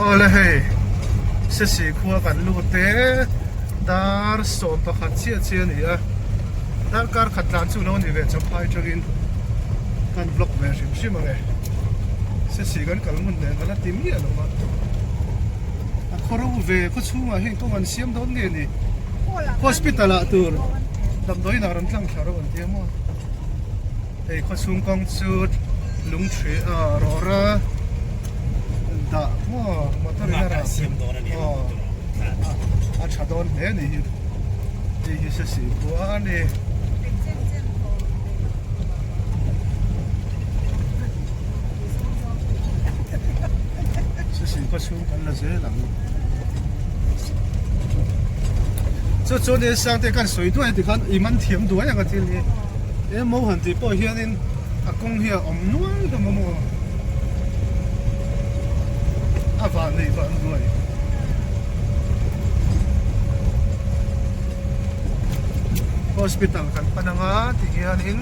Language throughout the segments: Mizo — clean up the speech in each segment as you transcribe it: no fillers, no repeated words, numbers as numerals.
Awle hei Sesi khua kan lut e, dar 11 chiah chiah a ni a, darkar khat tlan chu lo ni ve Champhai atangin kan vlog ve hrim hrim ang e, Sesi kan kal ngun nen ka la ti miah lo a, a khaw ro ve khaw chhungah heng kawng an siam dawn nge ni, hospital ah tur damdawiin ah rawn tlang thla ro an ti a maw. Hei khawchhung kawng chu lungthri a rawra dah maw motor in a rah aw a tha dawn hle a ni hi hei hi se sih khua a ni. Se sih khawchhung kan la zel ang chu chuan ni Sangte kan sawi duai tikhan i man thiam duai ang a thil hi. He mo han tih pawh hianin a kawng hi a awm nual hlawm a maw? A vah neih vah an duai. Hospital kan pan anga ti hianin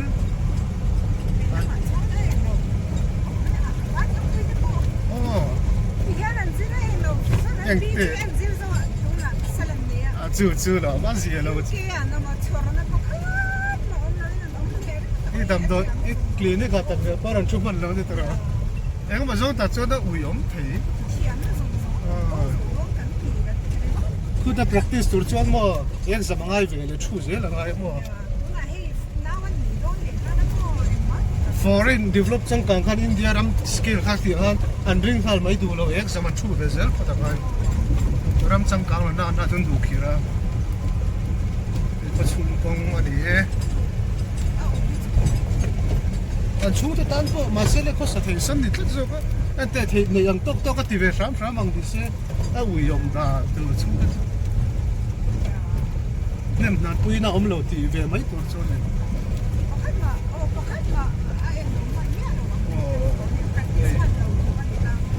Engte a chu chu lo a zia lo. I damdawi i clinic ah tak ve pawh rawn thu hman lo ni tawh a, engemaw zawng tak chuan a ui awm thei. Khuta practice tur chuan maw exam a ngai ve leh thu zel a ngai a maw. Foreign develop changkang khan India ram scale kha tih ang khan an ring nghal mai duh lo exam an thu ve zel phawt a ngai. Ram changkang lo na na chuan duh khir a. Khaw chhung kawng a ni e. An chhungte tan pawh mahse le khawsa thei sam ni tlat zawk a, enteh theih neih ang tawk tawk a ti ve hram hram ang tih se a ui awm dan tur chhungte chu hnem hnan puiin a awm lo tih ve mai tur chu a ni.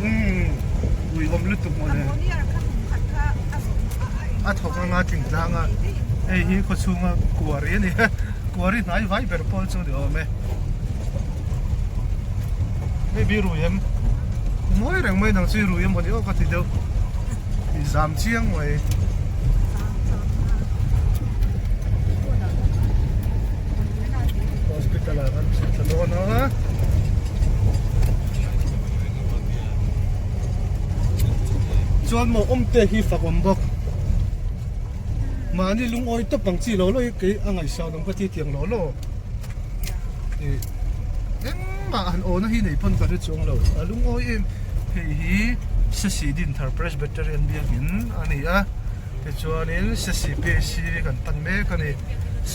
Umm ui awm lutuk mawle. A thawk anga tling tlang a. Hei hi khaw chhunga kuari a ni a, kuari hnai vai ber pawl chu a ni awm e. Hei bi rui em? Mawi reng mai nang chu i rui emaw ni aw ka ti deuh. I zam chiang mai. Hospital ah kan chhuk thla dawn a. Chuan maw awmte hi fak awm bawk. Mahni lungawi tawp ang chi lo lo hi kei a ngaihsan awm ka ti tiang lo lo. Ih engmah han awna hi nei pawn ka hre chuang lo. A lungawi em hei hi Sesi Dinthar Presbyterian biakin a ni a tichuanin Sesi PHC kan pan mek a ni.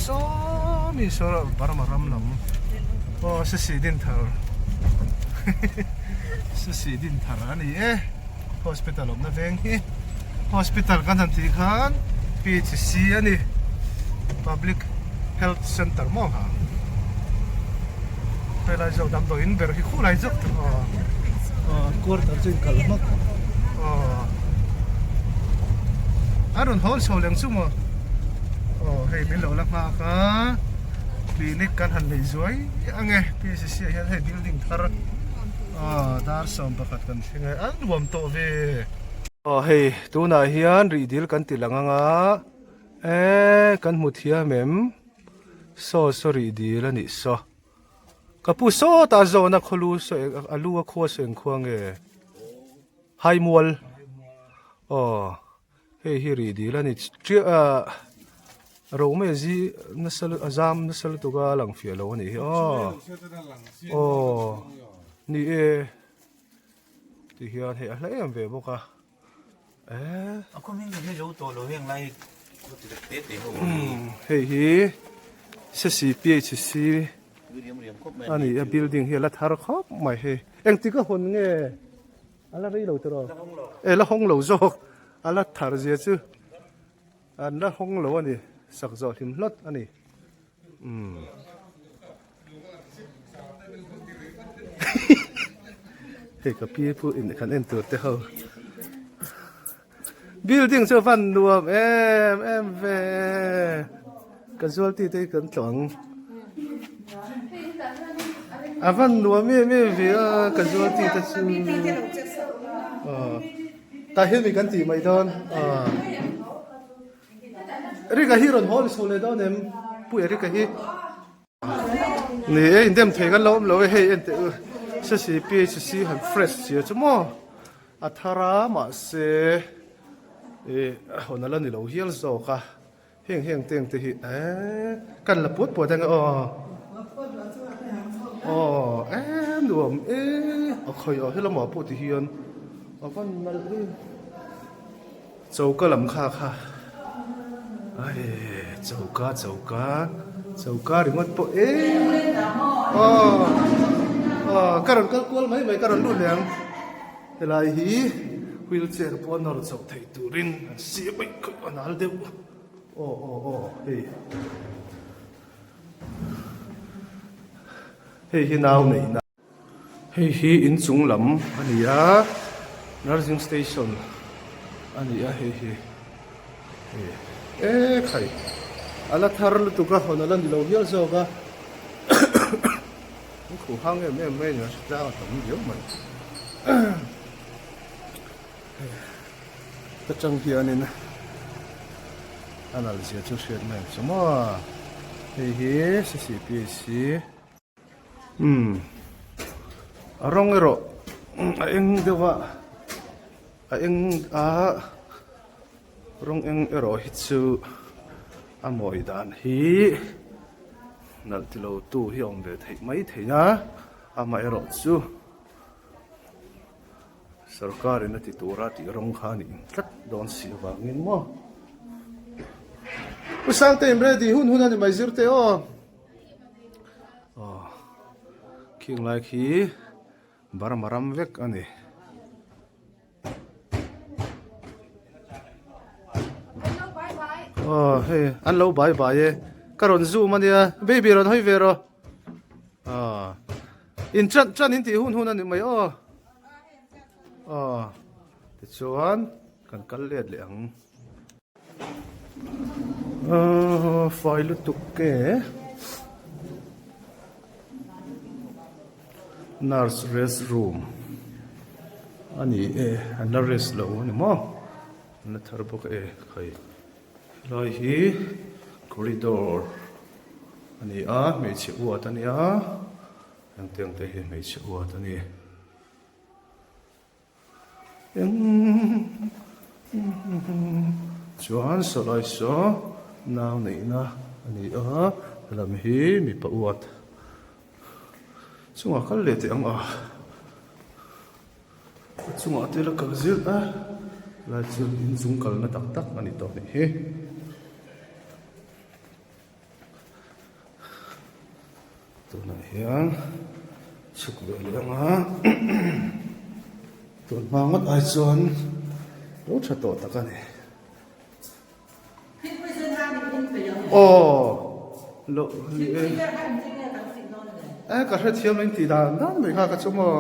Sawmi saw Burma ram lam aw Sesi Dinthar Sesi Dinthar a ni e. Hospital awmna veng hi Hospital kan han tih khan PHC a ni Public Health Center maw ha helai zawk damdawiin ber hi khulai zawk tur aw aw quarter chu in kal hmak aw a rawn hawl chho leng chu maw aw hei min lo la nghak a clinic kan han nei zuai ang e PHC ah hian hei building thar Aw dar 11 kan thleng e a nuam tawh ve. Aw hei tunah hian rih dil kan ti lang anga e kan hmu thiam em saw saw rih dil a nih saw ka pu sawtah a zawhna khawlu saw a lu a khua saw engkhua nge haimual aw. Hei hi rih dil a ni chiah a Rome zi nasa a zam nasa lutuk a lang fiah lo a nih hi aw aw ni e ti hian hei a hla em ve bawk a eh hei hi CCPHC a ni a building hi a la thar khawp mai hei engtik a hawn nge. A la rei lo tiraw? E la hawng lo zawk. A la thar zia chu an la hawng lo a ni. Sak zawh hlim hlawt a ni. Umm. Hei ka pi pu in kan en tur te ho. Building chu van nuam em em ve. Casualty te hi kan tlawh ang. A van nuam em em ve a casualty te chu. Aw. Tah hian mi kan tih mai dawn. Erika hi rawn haw chho leh dawn em? Pu Erika hi. Ni e, indem thei kan lo awm lo e, hei en teh u. CCPHC han fresh sia chu maw? A thar a, mahse eh hawn a la ni lo hial zawk a. Heng heng teng te hi eh kan la puat puat ang e aw. Aw eh nuam e a khawi aw helamah pawh ti hian a van nalh em. Choka lam kha kha ai choka choka choka ringawt pawh e aw aw ka rawn kal kual mai mai ka rawn lut leh ang helai hi wheelchair pawh a nawr chhoh theih turin an siam mai khawp a nal deuh aw aw aw hei hei hi nau neihna. Hei hi inchung lam a ni a, nursing station a ni a hei hi hei e khai a la thar lutuk a hawn a la ni lo hial zawk a an khuh hang em em mai a ni a hritlang a tam viau mai ta tang hianin a nalh zia chu hriat mai ang chu maw hei hi ccpc. Umm a rawng erawh a eng deuh a a eng a rawng eng erawh hi chu a mawi dan hi nalh ti lo tu hi a awm ve theih mai thei a amaherawh chu sarkar in a ti tura tih rawng kha a nih tlat dawn si avangin maw Pu Sangte in ready hun hun a ni mai zir teh aw. Aw khing lai khi Burma ram vek a ni. Aw hei an lo bai bai e ka rawn zoom a nia baby rawn hawi ve rawh aw in chan chan in tih hun hun a ni mai aw aw tichuan kan kal let leh ang. Ahh fai lutuk e nurse rest room a ni e an la rest lo a ni maw an la thar bawk e khai helai hi corridor a ni a hmeichhe uat a nia hengtiang te hi hmeichhe uat a ni. Chuan sawlai saw nau neihna a ni a helam hi mipa uat chungah kal leh teh ang a a chungah te la kal zir a lai chu inchung kalna tak tak a ni tawh a nih hi. Tunah hian chhuk ve leh ang a tun hma ngawt ai chuan lo tha tawh tak a ni. Aw lo ni e e ka hrethiam lo in tih dan dan mai kha ka chu maw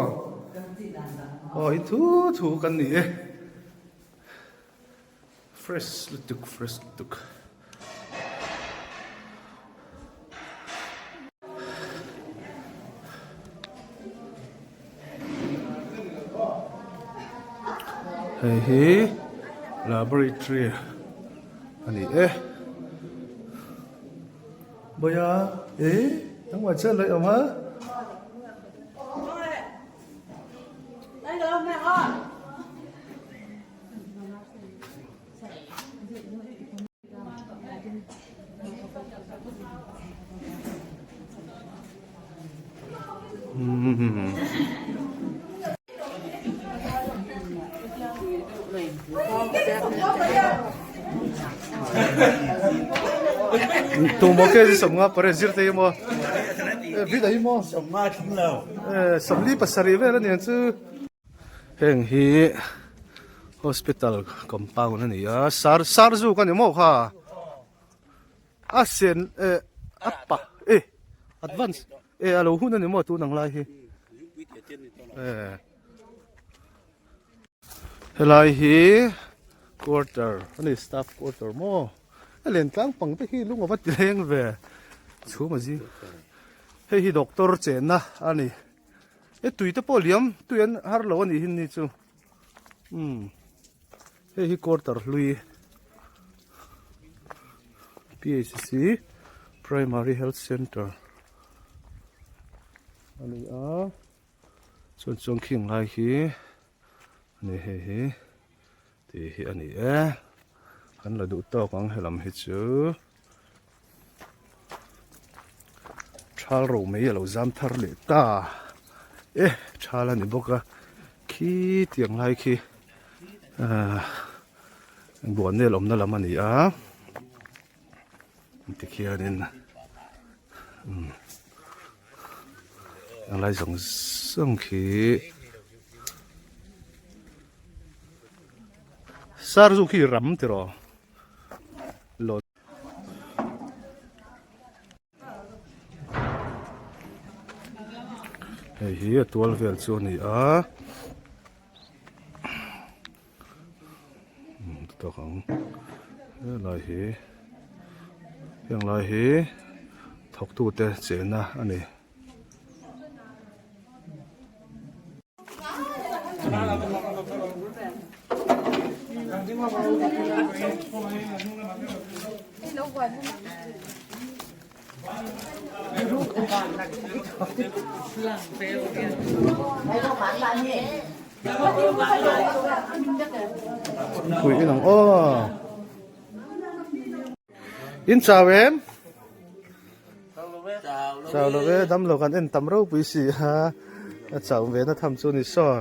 aw in thu thu kan ni e. Fresh lutuk fresh lutuk. Hei hi laboratory a ni e. Bawia e nangmah chiah lo i awm a. Tumaw ke chu sawmnga pare zir te hi maw vida hi maw 47 vel a niang chu. Heng hi hospital compound a ni a sar sar zuk a ni maw kha a sen eh a pa eh advance eh a lo hun a ni maw tun ang lai hi eh helai hi quarter a ni staff quarter maw a len tlang pang te hi lung a va ti leng ve chhum a zing hei hi doctor chenna a ni. E tui te pawh liam tui an har lo a nih hin ni chu umm. Hei hi quarter hlui PHC Primary Health Centre a ni a chuan chuan khing lai khi a ni hei hi tih hi a ni e kan la duh tawk ang helam hi chu. Thal ro mai a lo zam thar leh ta e thal a ni bawk a khi tiang lai khi ahh buanel awmna lam a ni a tikhianin umm a lai zawng zawng khi sar zu khi ram tiraw. Hei hi a tual vel chu a ni a tawk ang helai hi heng lai hi thawktute chenna a ni. Pui in ang aw. In chau em? Chau lo ve, dam lo kan en tam ropui si a, a chau ve na tham chu ni saw.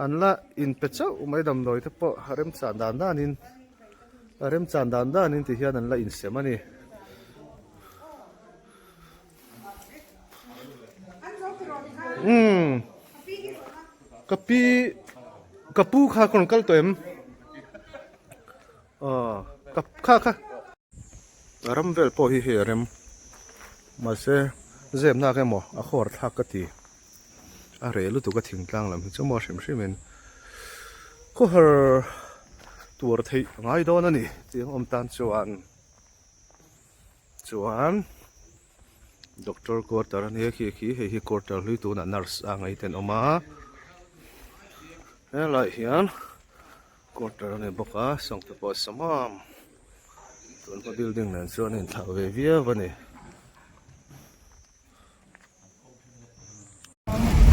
An la in pe chauh mai damdawi te pawh a remchan dan danin a remchan dan danin ti hian an la insem a ni. Umm ka pi ka pu kha ka rawn kal tawh em? Aw ka kha kha a ram vel pawh hi hei a rem mahse zep nak emaw a khawr thlak ka ti a reh lutuk a thingtlang lam hi chu maw hrim hrim in khawhar tur theih a ngai dawn a ni tih ang awm tan chuan chuan doctor quarter a nia khi khi hei hi quarter hlui tunah nurse a ngaih ten awm a helaiah hian. Quarter a ni bawk a sawngte pawh a sam a tun hma building nen chuan a inthlah ve viau a ni.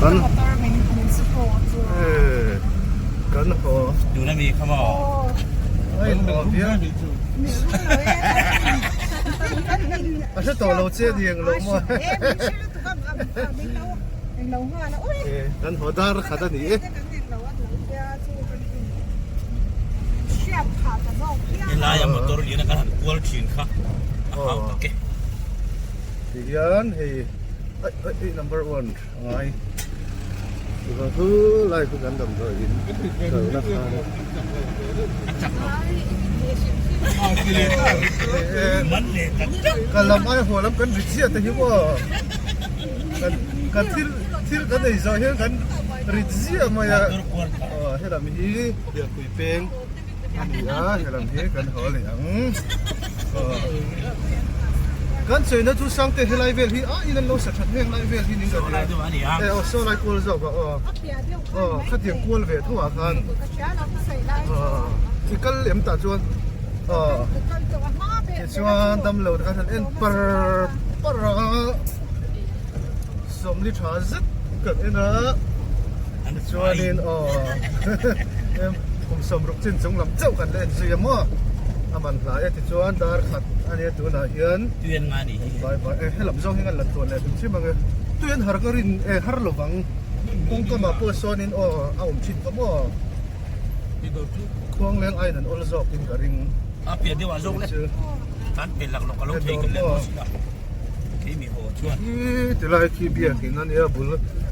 Kan kan haw tuna mi kha maw a in haw viau a hre tawh lo che ni englo maw kan haw dar khat a ni e. Helaia motor lian a kan han kual thin kha a hau tak e. Tihian hei ai ai ai number one a ngai chuan chu lai chu kan damdawi in kalna kha ka lam ai haw lam kan ri chiah te hi maw kan thil thil kan ei zawh hian kan rit ziah mai a aw helam hi pianpui peng a ni a helam hi kan haw leh ang aw kan cheina chu sangte helai vel hi a in an lo sa that heng lai vel hi ning ka ria e aw saw lai kual zawk a aw aw khatiang kual ve tho ah khan aw i kal em tah chuan aw tichuan damlo te khan han en par par a. Sawmli tha zet kan en a tichuanin aw kum sawmruk chin chung lam chauh kan la en zui a maw a man hla e tichuan dar khat a nia tunah hian bye bye e helam zawng hi kan la tluan leh hrim hrim ang e tuian har ka rin e har lovang kawngkamah pawh sawnin aw a awm thin ka maw khuangleng aiin an awl zawkin ka ring a piah deuh ah zawk le kan pe laklawk a lo thei kan leh bawk si a. Keimi haw chuan. Khi tilai khi biakin a nia bul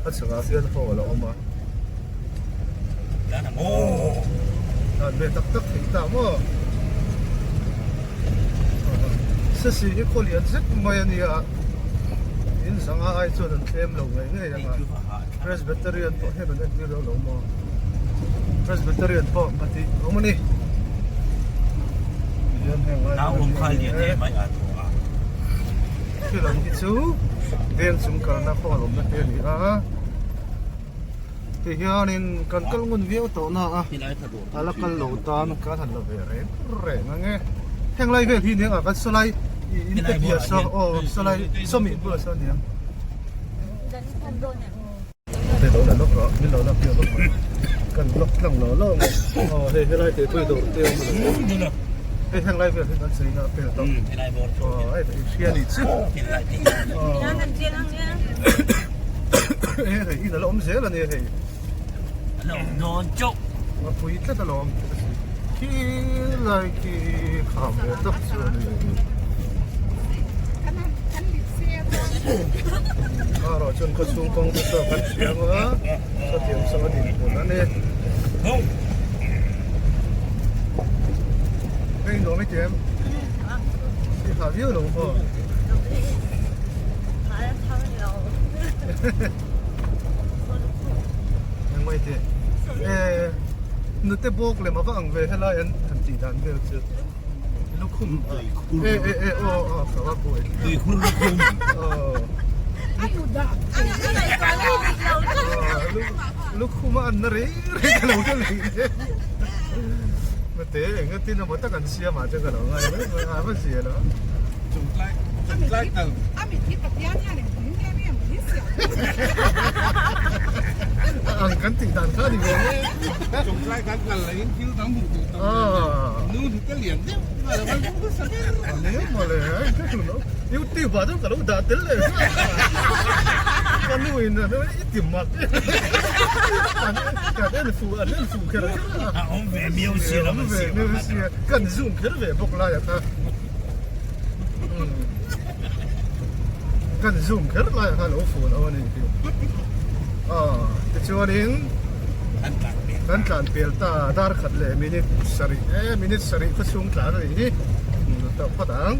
a chhakah hian hall a awm a. Dan ang aw. Dan ve tak tak thei ta maw. Sesi hi khaw lian zet mai a nia. In zanga ai chuan an tlem lo ngei ngei ang a. Presbyterian pawh hian an entir deuh lo maw. Presbyterian pawh ka tih awm a ni. Nau awm kha lian em mai a thaw a. Thil ang hi chu veng chung kalna hall awmna te a ni a. Ti hianin kan kal ngun viau tawh na a, a la kal lo tan kan han la ve reng reng ang e. Heng lai vel hi nia kan sawlai in te piah saw aw sawlai sawmi bulah saw aniang. Hei lo la lawk rawh min lo la piah lawk rawh kan lawk tlang lo lo ang e aw hei helai te pawh hi dawr te a awm a hei heng lai vel hi kan chei na a pel tawh aw hei i hria ni chu aw hei in a la awm zel a ni hei a pui tlat alawm khi lai khi kham ve tak chu a ni. Erawh chuan khaw chhung kawng te saw kan hria ang a, sawtiang saw a din hmun a ni. Hei nuam i ti em? I hah viau lo maw? Engmah i ti? Nute bawk lem a va ang ve helai an han tih dan vel chu. Lukhum e e e aw aw ka va buai Tuikhur lukhum aw lukhum a an na rei rei ka lo hre leh e mate eng a tin emaw tak an siam ah chuan ka lo ngai mai mai a va zia lo ang kan tih dan kha a ni ve mai YouTube ah chuan ka lo dah tel leh nghal a ka nu in i ti mak kan en fuh an en fuh kher kher a awm ve miau si awm ve miau si kan zoom kher ve bawk lai ah kha kan zoom kher lai ah kha lo fuh lo a ni tichuanin Kan tlan pel ta dar khat leh minute sarih e minute sarih khaw chhung tlan a nih hi tawh phawt ang.